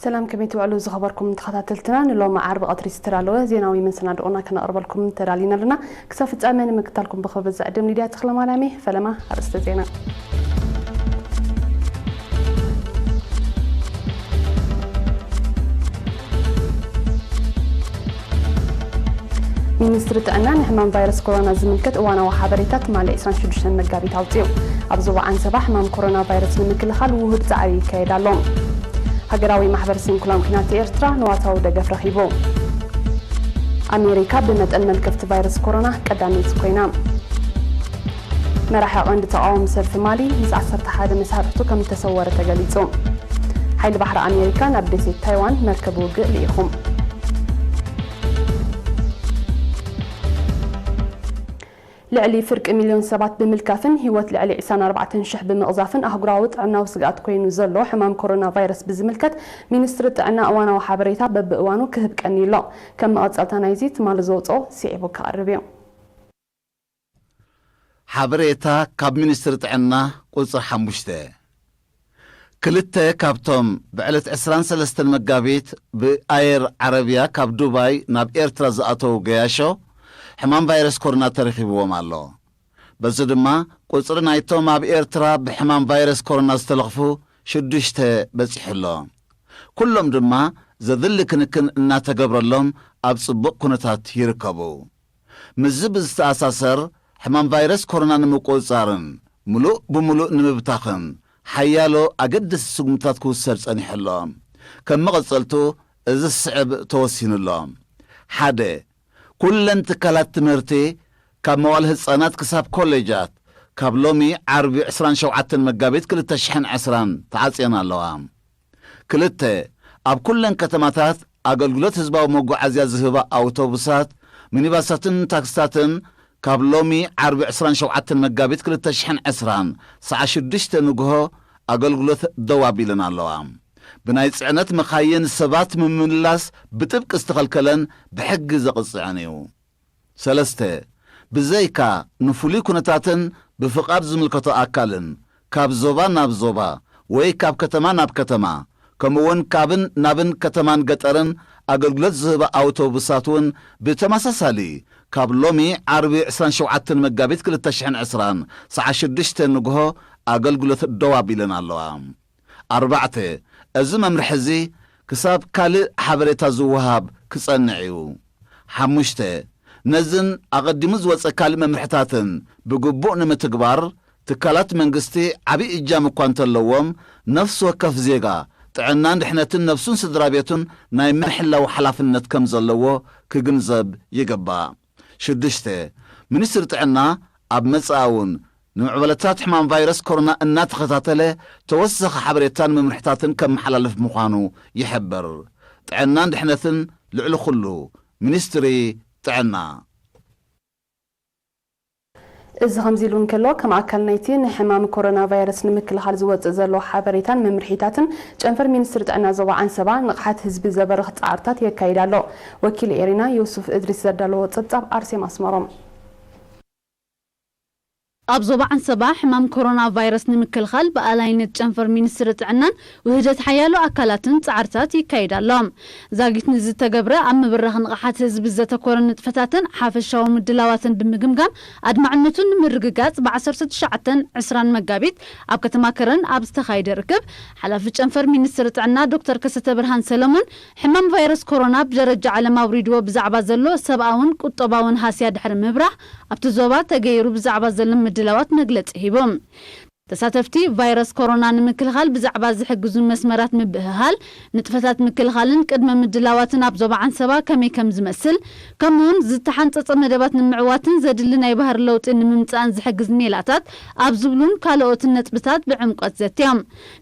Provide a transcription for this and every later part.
ሰላም፣ ከመይ ትውዕሉ ዝኸበርኩም ተኸታተልትና? ንሎሚ ዓርቢ ቀትሪ ዝተዳለወ ዜናዊ መሰናድኦና ከነቕርበልኩም ተዳሊና ኣለና። ክሳብ ፍጻሜ ንምክታልኩም ብኽብሪ ዝዕድም ሊድያ ተኽለማርያም እየ። ፈለማ ኣርእስተ ዜና። ሚኒስትሪ ጥዕና ንሕማም ቫይረስ ኮሮና ዝምልከት እዋናዊ ሓበሬታ ትማሊ ዕስራን ሽዱሽተን መጋቢት ኣውፅኡ። ኣብ ዞባ ዓንሰባ ሕማም ኮሮና ቫይረስ ንምክልኻል ውሁድ ፃዕሪ ይካየድ ኣሎ። ሃገራዊ ማሕበር ስንኩላን ኲናት ኤርትራ ንዋታዊ ደገፍ ረኺቡ። ኣሜሪካ ብመጠን መልከፍቲ ቫይረስ ኮሮና ቀዳመይቲ ኮይና። መራሒ ቀንዲ ተቃዋሚ ሰልፊ ማሊ ምስ ዓሰርተ ሓደ መሳርሕቱ ከም እተሰወረ ተገሊጹ። ሓይሊ ባሕሪ ኣሜሪካ ናብ ደሴት ታይዋን መርከብ ውግእ ልኢኹ። ልዕሊ ፍርቂ ሚልዮን ሰባት ብምልካፍን ህይወት ልዕሊ ዕስራን ኣርባዕተን ሽሕ ብምቕዛፍን ኣህጉራዊ ጥዕናዊ ስግኣት ኮይኑ ዘሎ ሕማም ኮሮና ቫይረስ ብዝምልከት ሚኒስትሪ ጥዕና እዋናዊ ሓበሬታ በብእዋኑ ክህብ ቀንዩ ኣሎ። ከም መቐጸልታ ናይዚ ትማሊ ዘውፅኦ ስዒቡ ክቐርብ እዩ። ሓበሬታ ካብ ሚኒስትሪ ጥዕና ቁፅሪ ሓሙሽተ። ክልተ ካብቶም ብዕለት ዕስራን ሰለስተን መጋቢት ብኣየር ዓረብያ ካብ ዱባይ ናብ ኤርትራ ዝኣተዉ ገያሾ ሕማም ቫይረስ ኮሮና ተረኺብዎም ኣሎ። በዚ ድማ ቁፅሪ ናይቶም ኣብ ኤርትራ ብሕማም ቫይረስ ኮሮና ዝተለኽፉ ሽዱሽተ በፂሑ ኣሎ። ኩሎም ድማ ዘድሊ ክንክን እናተገብረሎም ኣብ ፅቡቕ ኩነታት ይርከቡ። ምስዚ ብዝተኣሳሰር ሕማም ቫይረስ ኮሮና ንምቁፅፃርን ምሉእ ብምሉእ ንምብታኽን ሓያሎ ኣገደስቲ ስጉምታት ክውሰድ ፀኒሑ ኣሎ። ከም መቐፀልቱ እዚ ዝስዕብ ተወሲኑ ኣሎ። ሓደ፣ ኩለን ትካላት ትምህርቲ ካብ መዋል ህፃናት ክሳብ ኮሌጃት ካብ ሎሚ ዓርቢ ዕስራን ሸውዓተን መጋቢት ክልተ ሽሕን ዕስራን ተዓፅየን ኣለዋ። ክልተ፣ ኣብ ኩለን ከተማታት ኣገልግሎት ህዝባዊ መጓዓዝያ ዝህባ ኣውቶቡሳት፣ ሚኒባሳትን ታክስታትን ካብ ሎሚ ዓርቢ ዕስራን ሸውዓተን መጋቢት ክልተ ሽሕን ዕስራን ሰዓት ሽዱሽተ ንግሆ ኣገልግሎት ደው ኣቢለን ኣለዋ። ብናይ ፅዕነት መኻይን ሰባት ምምልላስ ብጥብቂ ዝተኸልከለን ብሕጊ ዘቕፅዕን እዩ። ሰለስተ፣ ብዘይካ ንፍሉይ ኩነታትን ብፍቓድ ዝምልከቶ ኣካልን ካብ ዞባ ናብ ዞባ ወይ ካብ ከተማ ናብ ከተማ ከምኡውን ካብን ናብን ከተማን ገጠርን ኣገልግሎት ዝህባ ኣውቶቡሳት እውን ብተመሳሳሊ ካብ ሎሚ ዓርቢ ዕስራን ሸውዓተን መጋቢት ክልተ ሽሕን ዕስራን ሰዓት ሽዱሽተ ንግሆ ኣገልግሎት ደው ኣቢለን ኣለዋ። ኣርባዕተ፣ እዚ መምርሒ እዚ ክሳብ ካልእ ሓበሬታ ዝወሃብ ክጸንዕ እዩ። ሓሙሽተ፣ ነዝን ኣቐዲሙ ዝወጸ ካልእ መምርሕታትን ብግቡእ ንምትግባር ትካላት መንግስቲ ዓብዪ እጃም እኳ እንተለዎም፣ ነፍሲ ወከፍ ዜጋ ጥዕናን ድሕነትን ነብሱን ስድራ ቤቱን ናይ ምሕላው ሓላፍነት ከም ዘለዎ ክግንዘብ ይግባእ። ሽዱሽተ፣ ሚኒስትሪ ጥዕና ኣብ መጻኢ እውን ንምዕበለታት ሕማም ቫይረስ ኮሮና እናተኸታተለ ተወሳኺ ሓበሬታን መምርሕታትን ከመሓላልፍ ምዃኑ ይሕብር። ጥዕናን ድሕነትን ልዕሊ ኩሉ፣ ሚኒስትሪ ጥዕና። እዚ ከምዚ ኢሉ እንከሎ፣ ከም ኣካል ናይቲ ንሕማም ኮሮና ቫይረስ ንምክልኻል ዝወፅእ ዘሎ ሓበሬታን መምርሒታትን፣ ጨንፈር ሚኒስትሪ ጥዕና ዞባ ዓንሰባ ንቕሓት ህዝቢ ዘበርኽ ፃዕርታት የካይድ ኣሎ። ወኪል ኤሪና ዮሱፍ እድሪስ ዘዳለዎ ፀብፃብ ኣርሴማ ኣስመሮም። ኣብ ዞባ ዓንሰባ ሕማም ኮሮና ቫይረስ ንምክልኻል ብኣላይነት ጨንፈር ሚኒስትሪ ጥዕናን ውህደት ሓያሎ ኣካላትን ፃዕርታት ይካየድ ኣሎ። ዛጊት ንዝተገብረ ኣብ ምብራኽ ንቕሓት ህዝቢ ዘተኮረ ንጥፈታትን ሓፈሻዊ ምድላዋትን ብምግምጋም ኣድማዕነቱ ንምርግጋፅ ብ ዓሰርተ ትሽዓተን ዕስራን መጋቢት ኣብ ከተማ ከረን ኣብ ዝተኻየደ ርክብ ሓላፊ ጨንፈር ሚኒስትሪ ጥዕና ዶክተር ከሰተ ብርሃን ሰለሙን ሕማም ቫይረስ ኮሮና ብደረጃ ዓለም ኣውሪድዎ ብዛዕባ ዘሎ ሰብኣውን ቁጠባውን ሃስያ ድሕሪ ምብራህ ኣብቲ ዞባ ተገይሩ ብዛዕባ ዘሎ ምድላዋት መግለፂ ሂቦም። ተሳተፍቲ ቫይረስ ኮሮና ንምክልኻል ብዛዕባ ዝሕግዙ መስመራት ምብህሃል፣ ንጥፈታት ምክልኻልን ቅድመ ምድላዋትን ኣብ ዞባ ዓንሰባ ከመይ ከም ዝመስል፣ ከምኡውን ዝተሓንጸጸ መደባት ንምዕዋትን ዘድሊ ናይ ባህሪ ለውጢ ንምምጻእን ዝሕግዝ ሜላታት ኣብ ዝብሉን ካልኦትን ነጥብታት ብዕምቆት ዘትዮም።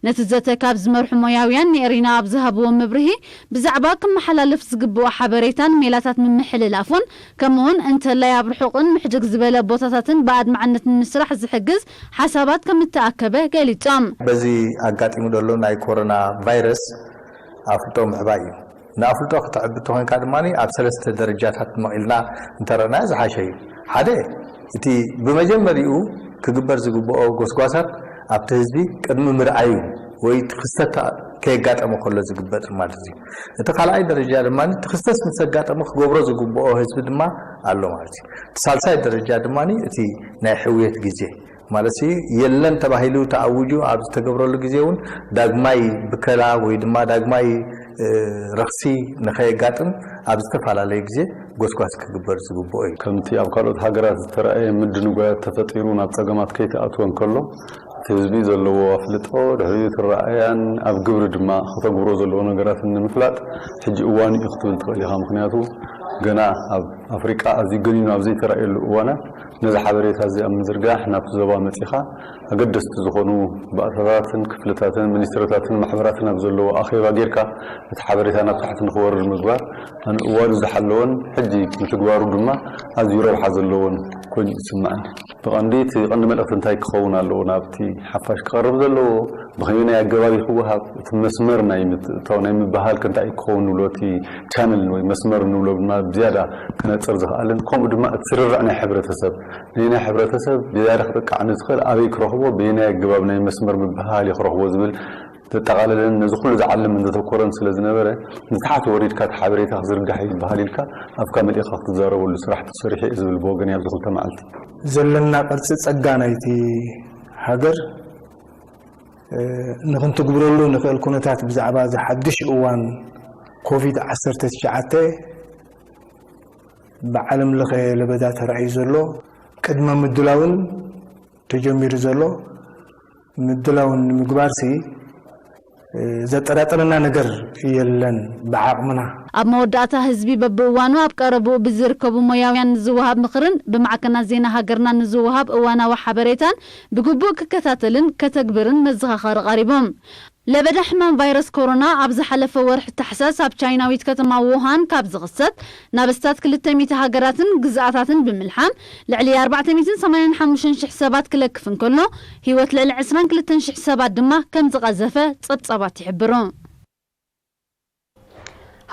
ነቲ ዘተ ካብ ዝመርሑ ሞያውያን ንኤሪና ኣብ ዝሃብዎ መብርሂ፣ ብዛዕባ ክመሓላለፍ ዝግብኦ ሓበሬታን ሜላታት ምምሕልላፉን፣ ከምኡውን እንተላይ ኣብ ርሑቕን ምሕድግ ዝበለ ቦታታትን ብኣድማዕነት ንምስራሕ ዝሕግዝ ሓሳባት ከም እተኣከበ ገሊጾም። በዚ ኣጋጢሙ ዘሎ ናይ ኮሮና ቫይረስ ኣፍልጦ ምዕባይ እዩ። ንኣፍልጦ ከተዕቢ ተኾይንካ ድማ ኣብ ሰለስተ ደረጃታት መቒልና እንተረእናዮ ዝሓሸ እዩ። ሓደ፣ እቲ ብመጀመሪኡ ክግበር ዝግብኦ ጎስጓሳት ኣብቲ ህዝቢ ቅድሚ ምርኣዩ ወይ እቲ ክስተት ከየጋጠመ ከሎ ዝግበር ማለት እዩ። እቲ ካልኣይ ደረጃ ድማ እቲ ክስተት ምስ ኣጋጠመ ክገብሮ ዝግብኦ ህዝቢ ድማ ኣሎ ማለት እዩ። እቲ ሳልሳይ ደረጃ ድማ እቲ ናይ ሕውየት ግዜ ማለት እዩ። የለን ተባሂሉ ተኣውጁ ኣብ ዝተገብረሉ ግዜ እውን ዳግማይ ብከላ ወይ ድማ ዳግማይ ረኽሲ ንኸየጋጥም ኣብ ዝተፈላለየ ግዜ ጎስጓስ ክግበር ዝግብኦ እዩ። ከምቲ ኣብ ካልኦት ሃገራት ዝተረኣየ ምድንጓያት ተፈጢሩ ናብ ጸገማት ከይተኣትወ እንከሎ እቲ ህዝቢ ዘለዎ ኣፍልጦ ድሕሪኡ ትረኣያን ኣብ ግብሪ ድማ ከተግብሮ ዘለዎ ነገራትን ንምፍላጥ ሕጂ እዋኑ እዩ ክትብል ትኽእል ኢኻ። ምክንያቱ ገና ኣብ ኣፍሪቃ ኣዝዩ ገኒኑ ኣብ ዘይተራእየሉ እዋናት ነዚ ሓበሬታ እዚ ኣብ ምዝርጋሕ ናብቲ ዞባ መጺኻ ኣገደስቲ ዝኾኑ ባእታታትን ክፍልታትን ሚኒስትርታትን ማሕበራትን ኣብ ዘለዎ ኣኼባ ጌርካ እቲ ሓበሬታ ናብ ታሕቲ ንክወርድ ምግባር ኣን እዋኑ ዝሓለወን ሕጂ ምትግባሩ ድማ ኣዝዩ ረብሓ ዘለዎን ኮይኑ ይስምዓኒ። ብቐንዲ እቲ ቀንዲ መልእኽቲ እንታይ ክኸውን ኣለዎ ናብቲ ሓፋሽ ክቐርብ ዘለዎ ብኸመይ ኣገባብ ክወሃብ እቲ መስመር ናይ ምትእትታው ናይ ምብሃል ከ እንታይ ክኸውን ንብሎ እቲ ቻነል ወይ መስመር ንብሎ ድማ ብዝያዳ ክነጽር ዝኽኣልን ከምኡ ድማ እቲ ስርርዕ ናይ ሕብረተሰብ ናይ ናይ ሕብረተሰብ ብዝያዳ ክጥቃዕ ንዝኽእል ኣበይ ክረኽቦ ብየናይ ኣገባብ ናይ መስመር ምብሃል ክረኽቦ ዝብል ዘጠቓለለን ነዚ ኩሉ ዝዓልም ዘተኮረን ስለ ዝነበረ ንታሕቲ ወሪድካ እቲ ሓበሬታ ክዝርጋሕ እዩ ዝበሃል ኢልካ ኣብካ መሊእኻ ክትዛረበሉ ስራሕ ተሰሪሑ እዩ ዝብል ብወገን ኣብዚ ክልተ መዓልቲ ዘለና ቅርፂ ጸጋ ናይቲ ሃገር ንክንትግብረሉ ንኽእል ኩነታት ብዛዕባ እዚ ሓድሽ እዋን ኮቪድ ዓሰርተ ትሽዓተ ብዓለም ለኸ ለበዳ ተራእዩ ዘሎ ቅድመ ምድላውን ተጀሚሩ ዘሎ ምድላውን ንምግባርሲ ዘጠራጥረና ነገር የለን። ብዓቕምና ኣብ መወዳእታ ህዝቢ በብእዋኑ ኣብ ቀረብኡ ብዝርከቡ ሞያውያን ንዝወሃብ ምኽርን ብማዕከናት ዜና ሃገርና ንዝወሃብ እዋናዊ ሓበሬታን ብግቡእ ክከታተልን ከተግብርን መዘኻኸሪ ቀሪቦም። ለበዳ ሕማም ቫይረስ ኮሮና ኣብ ዝሓለፈ ወርሒ ታሕሳስ ኣብ ቻይናዊት ከተማ ዉሃን ካብ ዝኽሰት ናብ ኣስታት ክልተ ሚእቲ ሃገራትን ግዝኣታትን ብምልሓም ልዕሊ ኣርባዕተ ሚእትን ሰማንያን ሓሙሽተን ሽሕ ሰባት ክለክፍ እንከሎ ህይወት ልዕሊ ዕስራን ክልተን ሽሕ ሰባት ድማ ከም ዝቐዘፈ ጸብጻባት ይሕብሩ።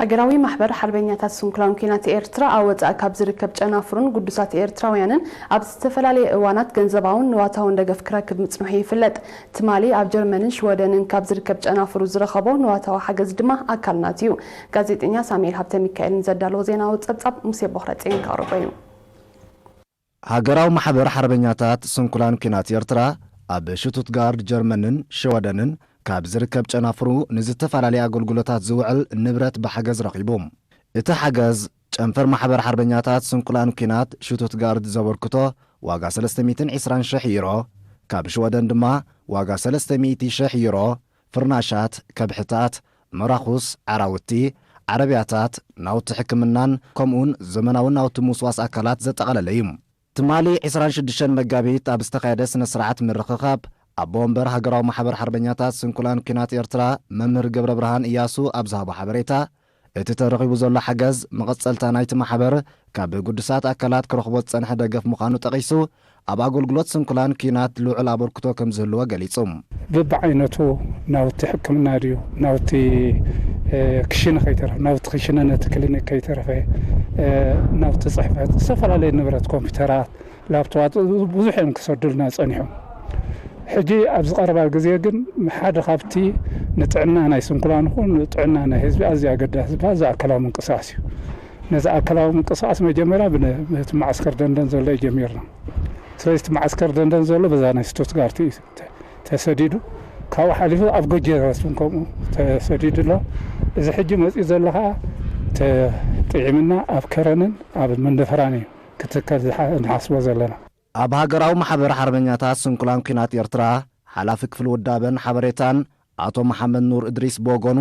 ሃገራዊ ማሕበር ሓርበኛታት ስንኩላን ኲናት ኤርትራ ኣብ ወጻኢ ካብ ዝርከብ ጨናፍሩን ግዱሳት ኤርትራውያንን ኣብ ዝተፈላለየ እዋናት ገንዘባውን ንዋታውን ደገፍ ክረክብ ምጽንሑ ይፍለጥ። ትማሊ ኣብ ጀርመንን ሽወደንን ካብ ዝርከብ ጨናፍሩ ዝረኸቦ ንዋታዊ ሓገዝ ድማ ኣካል ናት'ዩ። ጋዜጠኛ ሳሙኤል ሃብተሚካኤል ንዘዳለዎ ዜናዊ ጸብጻብ ሙሴ ቦኽረጼን ከቕርቦ እዩ። ሃገራዊ ማሕበር ሓርበኛታት ስንኩላን ኲናት ኤርትራ ኣብ ሽቱትጋርድ ጀርመንን ሽወደንን ካብ ዝርከብ ጨናፍሩ ንዝተፈላለየ ኣገልግሎታት ዝውዕል ንብረት ብሓገዝ ረኺቡ። እቲ ሓገዝ ጨንፈር ማሕበር ሓርበኛታት ስንኩላን ኲናት ሽቱትጋርድ ዘበርክቶ ዋጋ ሰለስተ ሚእትን ዕስራን ሽሕ ዩሮ፣ ካብ ሽወደን ድማ ዋጋ ሰለስተ ሚእቲ ሽሕ ዩሮ፣ ፍርናሻት፣ ከብሕታት፣ መራኹስ፣ ዓራውቲ፣ ዓረብያታት፣ ናውቲ ሕክምናን ከምኡውን ዘመናዊ ናውቲ ምውስዋስ ኣካላት ዘጠቓለለ እዩ። ትማሊ ዕስራን ሽዱሽተን መጋቢት ኣብ ዝተኻየደ ስነ ስርዓት ምርኽኻብ ኣቦ ወንበር ሃገራዊ ማሕበር ሓርበኛታት ስንኩላን ኲናት ኤርትራ መምህር ገብረብርሃን እያሱ ኣብ ዝሃቦ ሓበሬታ እቲ ተረኺቡ ዘሎ ሓገዝ መቐጸልታ ናይቲ ማሕበር ካብ ግዱሳት ኣካላት ክረኽቦ ዝጸንሐ ደገፍ ምዃኑ ጠቒሱ ኣብ ኣገልግሎት ስንኩላን ኲናት ልዑል ኣበርክቶ ከም ዝህልዎ ገሊጹ። በብዓይነቱ ናውቲ ሕክምና ድዩ ናውቲ ክሽነ ከይተረፈ ናውቲ ክሽነ ነቲ ክሊኒክ ከይተረፈ ናውቲ ጽሕፈት ዝተፈላለዩ ንብረት ኮምፒውተራት ላፕቶባት ብዙሕ እዮም ክሰዱልና ጸኒሖም። ሕጂ ኣብዚ ቀረባ ግዜ ግን ሓደ ካብቲ ንጥዕና ናይ ስንኩላን ይኹን ንጥዕና ናይ ህዝቢ ኣዝዩ ኣገዳሲ ዝበሃል እዚ ኣካላዊ ምንቅስቃስ እዩ። ነዚ ኣካላዊ ምንቅስቃስ መጀመርያ ብቲ መዓስከር ደንደን ዘሎ እዩ ጀሚርና። ስለዚ እቲ መዓስከር ደንደን ዘሎ በዛ ናይ ስቱትጋርት እዩ ተሰዲዱ። ካብኡ ሓሊፉ ኣብ ጎጀረስን ከምኡ ተሰዲዱ ኣሎ። እዚ ሕጂ መፂኡ ዘሎ ከዓ ጥዒምና ኣብ ከረንን ኣብ መንደፈራን እዩ ክትከል ንሓስቦ ዘለና። ኣብ ሃገራዊ ማሕበር ሓርበኛታት ስንኩላን ኲናት ኤርትራ ሓላፊ ክፍሊ ውዳበን ሓበሬታን ኣቶ መሓመድ ኑር እድሪስ ብወገኑ፣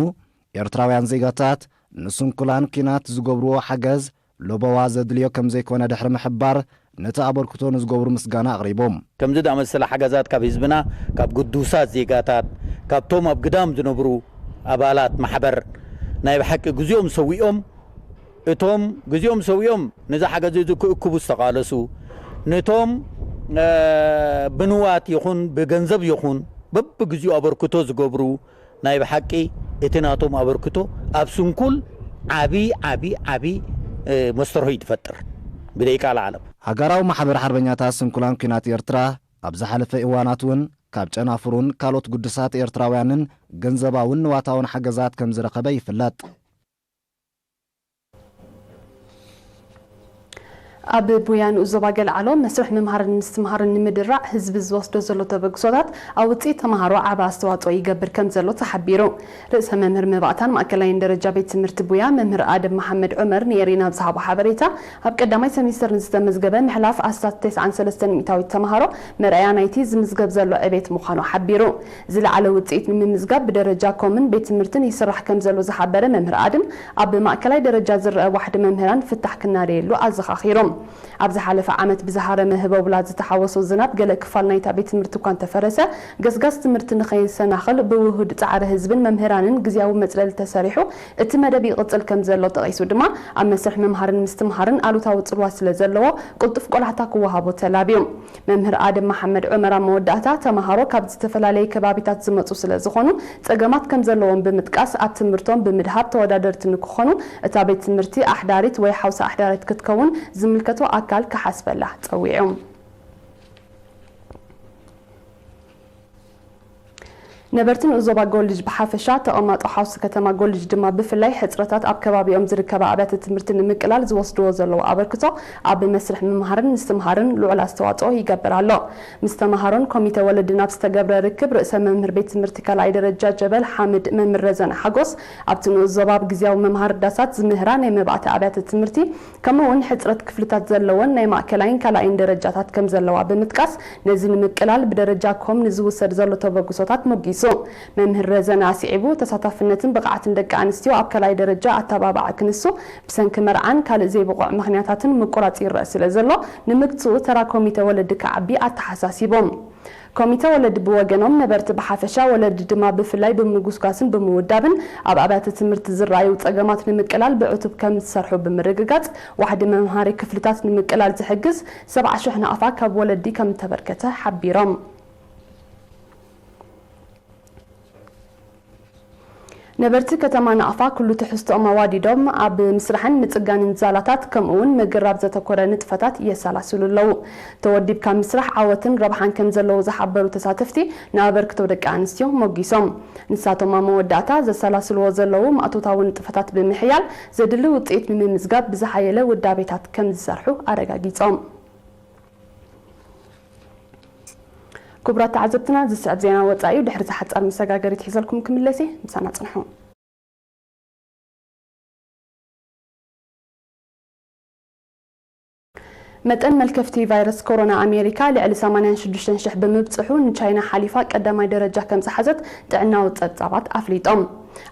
ኤርትራውያን ዜጋታት ንስንኩላን ኲናት ዝገብርዎ ሓገዝ ለበዋ ዘድልዮ ከም ዘይኮነ ድሕሪ ምሕባር፣ ነቲ ኣበርክቶ ንዝገብሩ ምስጋና ኣቕሪቡ። ከምዚ ዝኣመሰለ ሓገዛት ካብ ህዝብና፣ ካብ ግዱሳት ዜጋታት፣ ካብቶም ኣብ ግዳም ዝነብሩ ኣባላት ማሕበር ናይ ብሓቂ ግዜኦም ሰዊኦም እቶም ግዜኦም ሰዊኦም ነዚ ሓገዝ እዚ ክእክቡ ዝተቓለሱ፣ ነቶም ብንዋት ይኹን ብገንዘብ ይኹን በብግዚኡ ኣበርክቶ ዝገብሩ፣ ናይ ብሓቂ እቲ ናቶም ኣበርክቶ ኣብ ስንኩል ዓቢ ዓቢ ዓቢ መስተርሆ እዩ ዝፈጥር። ብደይ ቃል ዓለም። ሃገራዊ ማሕበር ሓርበኛታት ስንኩላን ኲናት ኤርትራ ኣብ ዝሓለፈ እዋናት እውን ካብ ጨናፍሩን ካልኦት ግዱሳት ኤርትራውያንን ገንዘባውን ንዋታውን ሓገዛት ከም ዝረኸበ ይፍለጥ። ኣብ ቡያ ንኡስ ዞባ ገልዓሎ መስርሕ ምምሃርን ምስትምሃርን ንምድራዕ ህዝቢ ዝወስዶ ዘሎ ተበግሶታት ኣብ ውፅኢት ተምሃሮ ዓቢ ኣስተዋፅኦ ይገብር ከም ዘሎ ተሓቢሩ። ርእሰ መምህር መባእታን ማእከላይን ደረጃ ቤት ትምህርቲ ቡያ መምህር ኣደም መሓመድ ዑመር ንኤሪና ኣብ ዝሃቦ ሓበሬታ፣ ኣብ ቀዳማይ ሰሚስተር ንዝተመዝገበ ምሕላፍ ኣስታት ተስዓን ሰለስተን ሚእታዊት ተምሃሮ መርኣያ ናይቲ ዝምዝገብ ዘሎ ዕቤት ምዃኑ ሓቢሩ። ዝለዓለ ውፅኢት ንምምዝጋብ ብደረጃ ኮምን ቤት ትምህርትን ይስራሕ ከም ዘሎ ዝሓበረ መምህር ኣድም፣ ኣብ ማእከላይ ደረጃ ዝረአ ዋሕዲ መምህራን ፍታሕ ክናደየሉ ኣዘኻኺሩ። ኣብ ዝሓለፈ ዓመት ብዝሃረመ ህበቡላ ዝተሓወሶ ዝናብ ገለ ክፋል ናይታ ቤት ትምህርቲ እኳ እንተፈረሰ፣ ገስጋስ ትምህርቲ ንኸይሰናኸል ብውሁድ ጻዕሪ ህዝብን መምህራንን ግዝያዊ መጽለሊ ተሰሪሑ እቲ መደብ ይቕጽል ከም ዘሎ ጠቒሱ ድማ፣ ኣብ መስርሕ ምምሃርን ምስትምሃርን ኣሉታዊ ጽልዋ ስለ ዘለዎ ቅልጡፍ ቆላሕታ ክወሃቦ ተላብዩ። መምህር ኣደም መሓመድ ዑመር ኣብ መወዳእታ፣ ተምሃሮ ካብ ዝተፈላለየ ከባቢታት ዝመጹ ስለ ዝኾኑ ጸገማት ከም ዘለዎም ብምጥቃስ፣ ኣብ ትምህርቶም ብምድሃብ ተወዳደርቲ ንክኾኑ እታ ቤት ትምህርቲ ኣሕዳሪት ወይ ሓውሲ ኣሕዳሪት ክትከውን ዝምልከቶ ኣካል ክሓስበላ ጸዊዑ። ነበርቲ ንኡስ ዞባ ጎልጅ ብሓፈሻ፣ ተቐማጦ ሓውሲ ከተማ ጎልጅ ድማ ብፍላይ ሕጽረታት ኣብ ከባቢኦም ዝርከባ ኣብያተ ትምህርቲ ንምቅላል ዝወስድዎ ዘለዉ ኣበርክቶ ኣብ መስርሕ ምምሃርን ምስትምሃርን ልዑል ኣስተዋጽኦ ይገብር ኣሎ። ምስ ተምሃሮን ኮሚተ ወለድን ኣብ ዝተገብረ ርክብ ርእሰ መምህር ቤት ትምህርቲ ካልኣይ ደረጃ ጀበል ሓምድ መምህር ረዘነ ሓጎስ ኣብቲ ንኡስ ዞባ ብግዝያዊ መምሃሪ ዳሳት ዝምህራ ናይ መባእቲ ኣብያተ ትምህርቲ ከምኡ እውን ሕጽረት ክፍልታት ዘለወን ናይ ማእከላይን ካልኣይን ደረጃታት ከም ዘለዋ ብምጥቃስ፣ ነዚ ንምቅላል ብደረጃ ኮም ንዝውሰድ ዘሎ ተበግሶታት ሞጊሱ። መምህር ረዘነ ኣስዒቡ፣ ተሳታፍነትን ብቕዓትን ደቂ ኣንስትዮ ኣብ ካልኣይ ደረጃ ኣተባባዒ ክንሱ፣ ብሰንኪ መርዓን ካልእ ዘይብቑዕ ምኽንያታትን ምቁራጽ ይረአ ስለ ዘሎ፣ ንምግትኡ ተራ ኮሚተ ወለዲ ክዓቢ ኣተሓሳሲቦም። ኮሚተ ወለዲ ብወገኖም፣ ነበርቲ ብሓፈሻ፣ ወለዲ ድማ ብፍላይ ብምጉስጓስን ብምውዳብን ኣብ ኣብያተ ትምህርቲ ዝረኣዩ ጸገማት ንምቅላል ብዕቱብ ከም ዝሰርሑ ብምርግጋጽ፣ ዋሕዲ መምሃሪ ክፍልታት ንምቅላል ዝሕግዝ ሰብዓ ሽሕ ናቕፋ ካብ ወለዲ ከም እተበርከተ ሓቢሮም። ነበርቲ ከተማ ናቕፋ ኩሉ ትሕዝቶኦም ኣዋዲዶም ኣብ ምስራሕን ምጽጋንን ዛላታት ከምኡ እውን ምግራብ ዘተኮረ ንጥፈታት የሰላስሉ ኣለዉ። ተወዲብካ ምስራሕ ዓወትን ረብሓን ከም ዘለዎ ዝሓበሩ ተሳተፍቲ፣ ንኣበርክቶ ደቂ ኣንስትዮ ሞጊሶም። ንሳቶም ኣብ መወዳእታ ዘሰላስልዎ ዘለዉ ማእቶታዊ ንጥፈታት ብምሕያል ዘድሊ ውጽኢት ንምምዝጋብ ብዝሓየለ ውዳቤታት ከም ዝሰርሑ ኣረጋጊጾም። ክቡራት ተዓዘብትና፣ ዝስዕብ ዜና ወጻኢ እዩ። ድሕሪ እዚ ሓጻር መሰጋገሪት ሒዘልኩም ክምለስ እየ። ምሳና ጽንሑ። መጠን መልከፍቲ ቫይረስ ኮሮና ኣሜሪካ ልዕሊ ሰማንያን ሽዱሽተን ሽሕ ብምብጽሑ፣ ንቻይና ሓሊፋ ቀዳማይ ደረጃ ከም ዝሓዘት ጥዕናዊ ጸብጻባት ኣፍሊጦም።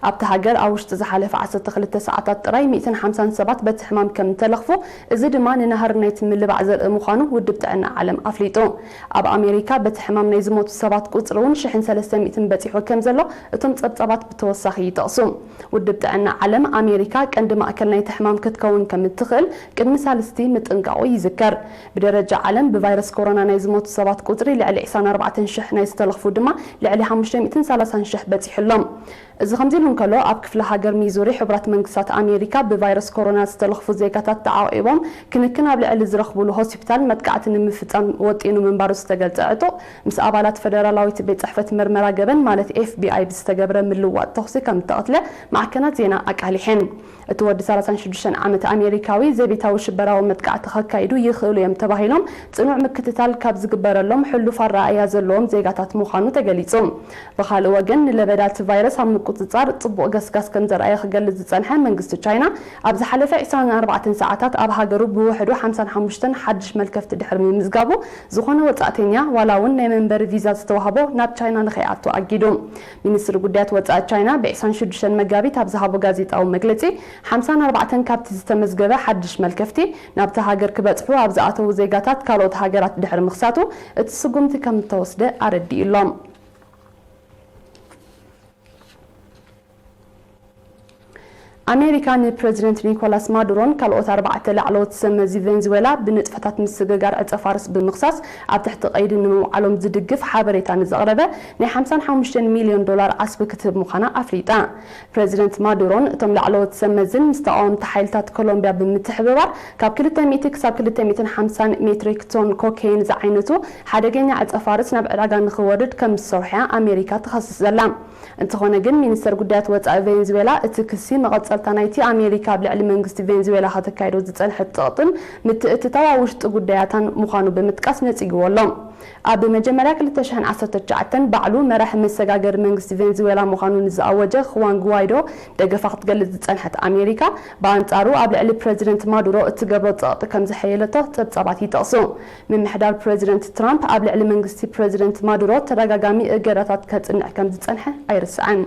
ኣብታ ሃገር ኣብ ውሽጢ ዝሓለፈ ዓሰርተ ክልተ ሰዓታት ጥራይ ሚእትን ሓምሳን ሰባት በቲ ሕማም ከም እተለኽፉ፣ እዚ ድማ ንናህሪ ናይቲ ምልባዕ ዘርኢ ምዃኑ ውድብ ጥዕና ዓለም ኣፍሊጡ። ኣብ ኣሜሪካ በቲ ሕማም ናይ ዝሞቱ ሰባት ቁጽሪ እውን ሽሕን ሰለስተ ሚእትን በጺሑ ከም ዘሎ እቶም ጸብጻባት ብተወሳኺ ይጠቕሱ። ውድብ ጥዕና ዓለም፣ ኣሜሪካ ቀንዲ ማእከል ናይቲ ሕማም ክትከውን ከም እትኽእል ቅድሚ ሳልስቲ ምጥንቃቑ ይዝከር። ብደረጃ ዓለም ብቫይረስ ኮሮና ናይ ዝሞቱ ሰባት ቁጽሪ ልዕሊ ዕስራን ኣርባዕተን ሽሕ ናይ ዝተለኽፉ ድማ ልዕሊ ሓሙሽተ ሚእትን ሰላሳን ሽሕ በጺሑ ኣሎ። እዚ ከምዚ ኢሉ እንከሎ፣ ኣብ ክፍለ ሃገር ሚዙሪ ሕቡራት መንግስታት ኣሜሪካ ብቫይረስ ኮሮና ዝተለኽፉ ዜጋታት ተዓቒቦም ክንክን ኣብ ልዕሊ ዝረኽቡሉ ሆስፒታል መጥቃዕቲ ንምፍጻም ወጢኑ ምንባሩ ዝተገልጸ ዕጡቕ፣ ምስ ኣባላት ፈደራላዊት ቤት ጽሕፈት መርመራ ገበን ማለት ኤፍ ቢ ኣይ ብዝተገብረ ምልዋጥ ተኹሲ ከም እተቐትለ ማዕከናት ዜና ኣቃሊሐን። እቲ ወዲ ሰላሳን ሽዱሽተን ዓመት ኣሜሪካዊ ዘቤታዊ ሽበራዊ መጥቃዕቲ ከካይዱ ይኽእሉ እዮም ተባሂሎም ጽኑዕ ምክትታል ካብ ዝግበረሎም ሕሉፍ ኣረኣእያ ዘለዎም ዜጋታት ምዃኑ ተገሊጹ። ብኻልእ ወገን፣ ንለበዳ እቲ ቫይረስ ኣብ ምቁጽጻር ጽቡቕ ገስጋስ ከም ዘርኣየ ክገልጽ ዝጸንሐ መንግስቲ ቻይና፣ ኣብ ዝሓለፈ ዕስራን ኣርባዕተን ሰዓታት ኣብ ሃገሩ ብውሕዱ ሓምሳን ሓሙሽተን ሓድሽ መልከፍቲ ድሕሪ ምምዝጋቡ፣ ዝኾነ ወጻእተኛ ዋላ እውን ናይ መንበሪ ቪዛ ዝተዋህቦ ናብ ቻይና ንኸይኣቱ ኣጊዱ። ሚኒስትሪ ጉዳያት ወጻኢ ቻይና ብዕስራን ሽዱሽተን መጋቢት ኣብ ዝሃቦ ጋዜጣዊ መግለጺ፣ ሓምሳን ኣርባዕተን ካብቲ ዝተመዝገበ ሓድሽ መልከፍቲ ናብታ ሃገር ክበጽሑ ኣብ ዝኣተዉ ዜጋታት ካልኦት ሃገራት ድሕሪ ምኽሳቱ፣ እቲ ስጉምቲ ከም እተወስደ ኣረዲኡ ኣሎ። ኣሜሪካ ንፕረዚደንት ኒኮላስ ማዱሮን ካልኦት ኣርባዕተ ላዕለዎት ሰብ መዚ ቬንዙዌላ ብንጥፈታት ምስግጋር ዕጸ ፋርስ ብምኽሳስ ኣብ ትሕቲ ቀይዲ ንምውዓሎም ዝድግፍ ሓበሬታ ንዘቕረበ ናይ ሓምሳን ሓሙሽተን ሚልዮን ዶላር ዓስቢ ክትህብ ምዃና ኣፍሊጣ። ፕረዚደንት ማዱሮን እቶም ላዕለዎት ሰብ መዝን ምስ ተቓወምቲ ሓይልታት ኮሎምቢያ ብምትሕብባር ካብ ክልተ ሚእቲ ክሳብ ክልተ ሚእትን ሓምሳን ሜትሪክ ቶን ኮኬይን ዝዓይነቱ ሓደገኛ ዕጸ ፋርስ ናብ ዕዳጋ ንኽወርድ ከም ዝሰርሑ ኣሜሪካ ትኸስስ ዘላ። እንተኾነ ግን፣ ሚኒስተር ጉዳያት ወጻኢ ቬንዙዌላ እቲ ክሲ መቐጸልታ ናይቲ ኣሜሪካ ኣብ ልዕሊ መንግስቲ ቬንዙዌላ ከተካይዶ ዝጸንሐት ጸቕጥን ምትእትታው ኣብ ውሽጢ ጉዳያታን ምዃኑ ብምጥቃስ ነጺግዎ ኣሎ። ኣብ መጀመርያ ክልተ ሽሕን ዓሰርተ ትሽዓተን ባዕሉ መራሒ መሰጋገሪ መንግስቲ ቬንዙዌላ ምዃኑ ንዝኣወጀ ክዋን ጉዋይዶ ደገፋ ክትገልጽ ዝጸንሐት ኣሜሪካ፣ ብኣንጻሩ ኣብ ልዕሊ ፕረዚደንት ማዱሮ እትገብሮ ጸቕጢ ከም ዘሐየለቶ ጸብጻባት ይጠቕሱ። ምምሕዳር ፕረዚደንት ትራምፕ ኣብ ልዕሊ መንግስቲ ፕረዚደንት ማዱሮ ተደጋጋሚ እገዳታት ከጽንዕ ከም ዝጸንሐ ኣይርስዕን።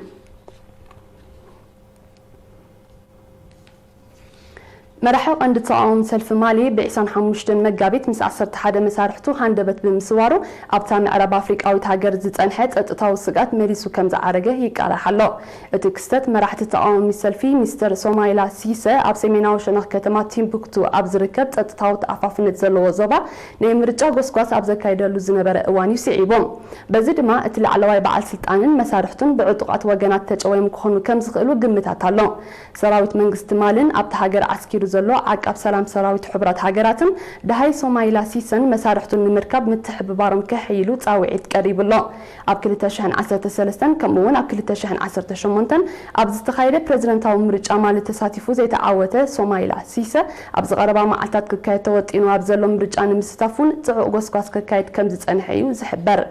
መራሒ ቀንዲ ተቓዋሚ ሰልፊ ማሊ ብ ዕስራን ሓሙሽተን መጋቢት ምስ ዓሰርተ ሓደ መሳርሕቱ ሃንደበት ብምስዋሩ፣ ኣብታ ምዕራብ ኣፍሪቃዊት ሃገር ዝጸንሐ ጸጥታዊ ስግኣት መሊሱ ከም ዝዓረገ ይቃላሕ ኣሎ። እቲ ክስተት፣ መራሕቲ ተቓዋሚ ሰልፊ ሚስተር ሶማይላ ሲሰ ኣብ ሰሜናዊ ሸነኽ ከተማ ቲምቡክቱ ኣብ ዝርከብ ጸጥታዊ ተኣፋፍነት ዘለዎ ዞባ ናይ ምርጫ ጎስጓስ ኣብ ዘካይደሉ ዝነበረ እዋን እዩ ስዒቡ። በዚ ድማ፣ እቲ ላዕለዋይ በዓል ስልጣንን መሳርሕቱን ብዕጡቓት ወገናት ተጨወዮም ክኾኑ ከም ዝኽእሉ ግምታት ኣሎ። ሰራዊት መንግስቲ ማልን ኣብቲ ሃገር ዓስኪሩ ዘሎ ዓቃብ ሰላም ሰራዊት ሕቡራት ሃገራትን፣ ደሃይ ሶማይላ ሲሰን መሳርሕቱን ንምርካብ ምትሕብባሮም ከሐይሉ ጻውዒት ቀሪቡ ኣሎ። ኣብ ክልተ ሽሕን ዓሰርተ ሰለስተን ከምኡ እውን ኣብ ክልተ ሽሕን ዓሰርተ ሸሞንተን ኣብ ዝተኻየደ ፕረዚደንታዊ ምርጫ ማሊ ተሳቲፉ ዘይተዓወተ ሶማይላ ሲሰ፣ ኣብዚ ቀረባ መዓልታት ክካየድ ተወጢኑ ኣብ ዘሎ ምርጫ ንምስታፍ እውን ጽዑቕ ጎስጓስ ከካይድ ከም ዝጸንሐ እዩ ዝሕበር።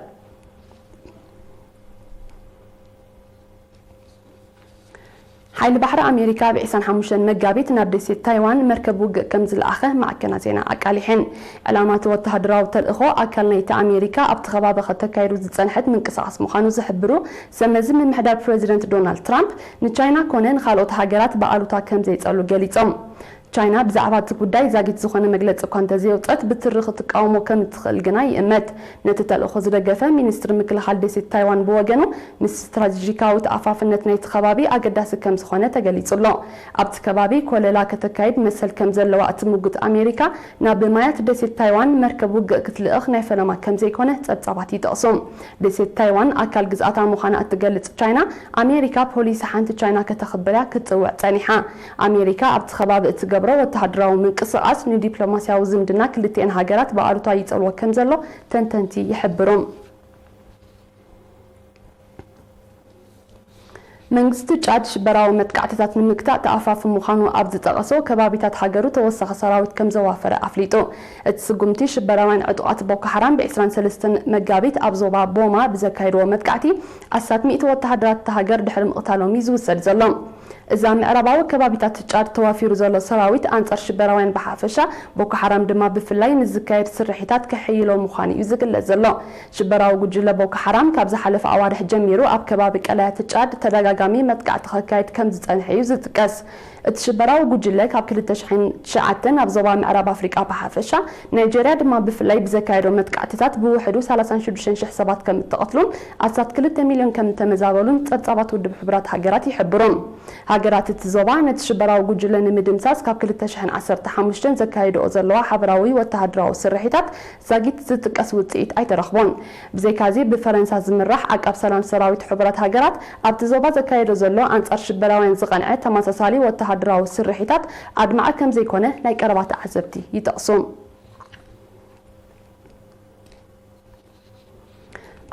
ሓይሊ ባሕሪ ኣሜሪካ ኣብ ዕስራን ሓሙሽተን መጋቢት ናብ ደሴት ታይዋን መርከብ ውግእ ከም ዝለኣኸ ማዕከናት ዜና ኣቃሊሐን። ዕላማ እቲ ወተሃደራዊ ተልእኾ ኣካል ናይቲ ኣሜሪካ ኣብቲ ከባቢ ከተካይዱ ዝጸንሐት ምንቅስቓስ ምዃኑ ዝሕብሩ ሰብ መዚ ምምሕዳር ፕረዚደንት ዶናልድ ትራምፕ፣ ንቻይና ኮነ ንኻልኦት ሃገራት ብኣሉታ ከም ዘይጸሉ ገሊጾም። ቻይና ብዛዕባ እቲ ጉዳይ ዛጊት ዝኾነ መግለጺ እኳ እንተዘየውጸት፣ ብትሪ ክትቃወሞ ከም እትኽእል ግና ይእመት። ነቲ ተልእኾ ዝደገፈ ሚኒስትሪ ምክልኻል ደሴት ታይዋን ብወገኑ፣ ንስትራቴጂካዊ ተኣፋፍነት ናይቲ ከባቢ ኣገዳሲ ከም ዝኾነ ተገሊጹ ኣሎ። ኣብቲ ከባቢ ኮለላ ከተካይድ መሰል ከም ዘለዋ እትምጉት ኣሜሪካ፣ ናብ ማያት ደሴት ታይዋን መርከብ ውግእ ክትልእኽ ናይ ፈለማ ከም ዘይኮነ ጸብጻባት ይጠቕሱ። ደሴት ታይዋን ኣካል ግዝኣታ ምዃና እትገልጽ ቻይና፣ ኣሜሪካ ፖሊሲ ሓንቲ ቻይና ከተኽብር እያ ክትጽውዕ ጸኒሓ። ኣሜሪካ ኣብቲ ከባቢ እትገብሮ ወተሃደራዊ ምንቅስቓስ ንዲፕሎማስያዊ ዝምድና ክልቲኤን ሃገራት ብኣሉታ ይጸልዎ ከም ዘሎ ተንተንቲ ይሕብሩ። መንግስቲ ጫድ ሽበራዊ መጥቃዕትታት ንምግታእ ተኣፋፊ ምዃኑ ኣብ ዝጠቐሶ ከባቢታት ሃገሩ ተወሳኺ ሰራዊት ከም ዘዋፈረ ኣፍሊጡ። እቲ ስጉምቲ ሽበራውያን ዕጡቓት ቦኮ ሓራም ብ ዕስራን ሰለስተን መጋቢት ኣብ ዞባ ቦማ ብዘካየድዎ መጥቃዕቲ ኣስታት ሚእቲ ወተሃደራት እታ ሃገር ድሕሪ ምቕታሎም እዩ ዝውሰድ ዘሎ። እዛ ምዕራባዊ ከባቢታት ጫድ ተዋፊሩ ዘሎ ሰራዊት ኣንጻር ሽበራውያን ብሓፈሻ፣ ቦኮ ሓራም ድማ ብፍላይ ንዝካየድ ስርሒታት ከሐይሎ ምዃኑ እዩ ዝግለጽ ዘሎ። ሽበራዊ ጉጅለ ቦኮ ሓራም ካብ ዝሓለፈ ኣዋርሕ ጀሚሩ ኣብ ከባቢ ቀላያት ጫድ ተደጋጋሚ መጥቃዕቲ ከካይድ ከም ዝጸንሐ እዩ ዝጥቀስ። እቲ ሽበራዊ ጉጅለ ካብ ክልተ ሽሕን ትሽዓተን ኣብ ዞባ ምዕራብ ኣፍሪቃ ብሓፈሻ፣ ናይጀርያ ድማ ብፍላይ ብዘካየዶ መጥቃዕትታት ብውሕዱ ሰላሳን ሽዱሽተን ሽሕ ሰባት ከም እተቐትሉን ኣስታት ክልተ ሚልዮን ከም እተመዛበሉን ጸብጻባት ውድብ ሕቡራት ሃገራት ይሕብሩ። ሃገራት እቲ ዞባ ነቲ ሽበራዊ ጉጅለ ንምድምሳስ ካብ ክልተ ሽሕን ዓሰርተ ሓሙሽተን ዘካይድኦ ዘለዋ ሓበራዊ ወተሃደራዊ ስርሒታት ዛጊት ዝጥቀስ ውጽኢት ኣይተረኽቦን። ብዘይካዚ፣ ብፈረንሳ ዝምራሕ ዓቃብ ሰላም ሰራዊት ሕቡራት ሃገራት ኣብቲ ዞባ ዘካየዶ ዘሎ ኣንጻር ሽበራውያን ዝቐንዐ ተመሳሳሊ ወተሃደራዊ ስርሒታት ኣድማዒ ከም ዘይኮነ ናይ ቀረባ ተዓዘብቲ ይጠቕሱ።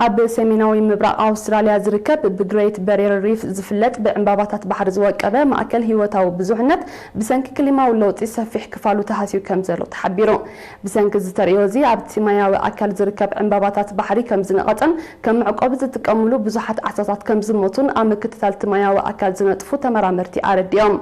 ኣብ ሰሜናዊ ምብራቕ ኣውስትራልያ ዝርከብ ብግሬት በሪየር ሪፍ ዝፍለጥ ብዕምባባታት ባሕሪ ዝወቀበ ማእከል ህይወታዊ ብዙሕነት ብሰንኪ ክሊማዊ ለውጢ ሰፊሕ ክፋሉ ተሃስዩ ከም ዘሎ ተሓቢሩ። ብሰንኪ እዚ ተርእዮ እዚ ኣብቲ ማያዊ ኣካል ዝርከብ ዕምባባታት ባሕሪ ከም ዝነቐጸን ከም መዕቆቢ ዝጥቀምሉ ብዙሓት ዓሳታት ከም ዝሞቱን ኣብ ምክትታል እቲ ማያዊ ኣካል ዝነጥፉ ተመራመርቲ ኣረዲኦም።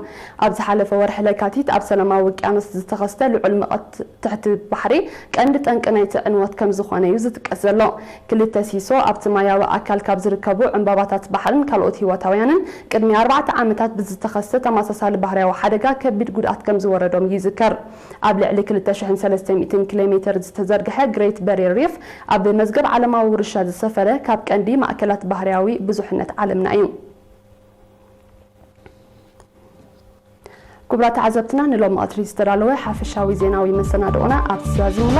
ኣብ ዝሓለፈ ወርሒ ለካቲት ኣብ ሰላማዊ ውቅያኖስ ዝተኸስተ ልዑል ሙቐት ትሕቲ ባሕሪ ቀንዲ ጠንቂ ናይቲ ዕንወት ከም ዝኾነ እዩ ዝጥቀስ ዘሎ። ክልተ ሲሶ ኣብቲ ማያዊ ኣካል ካብ ዝርከቡ ዕምባባታት ባሕርን ካልኦት ህይወታውያንን ቅድሚ ኣርባዕተ ዓመታት ብዝተኸስተ ተመሳሳሊ ባህርያዊ ሓደጋ ከቢድ ጉድኣት ከም ዝወረዶም ይዝከር። ኣብ ልዕሊ ክልተ ሽሕን ሰለስተ ሚእትን ኪሎ ሜተር ዝተዘርግሐ ግሬት በሪየር ሪፍ ኣብ መዝገብ ዓለማዊ ውርሻ ዝሰፈረ ካብ ቀንዲ ማእከላት ባህርያዊ ብዙሕነት ዓለምና እዩ። ክቡራት ተዓዘብትና፣ ንሎሚ ቀትሪ ዝተዳለወ ሓፈሻዊ ዜናዊ መሰናድኦና ኣብዚ ዛዚሙሎ።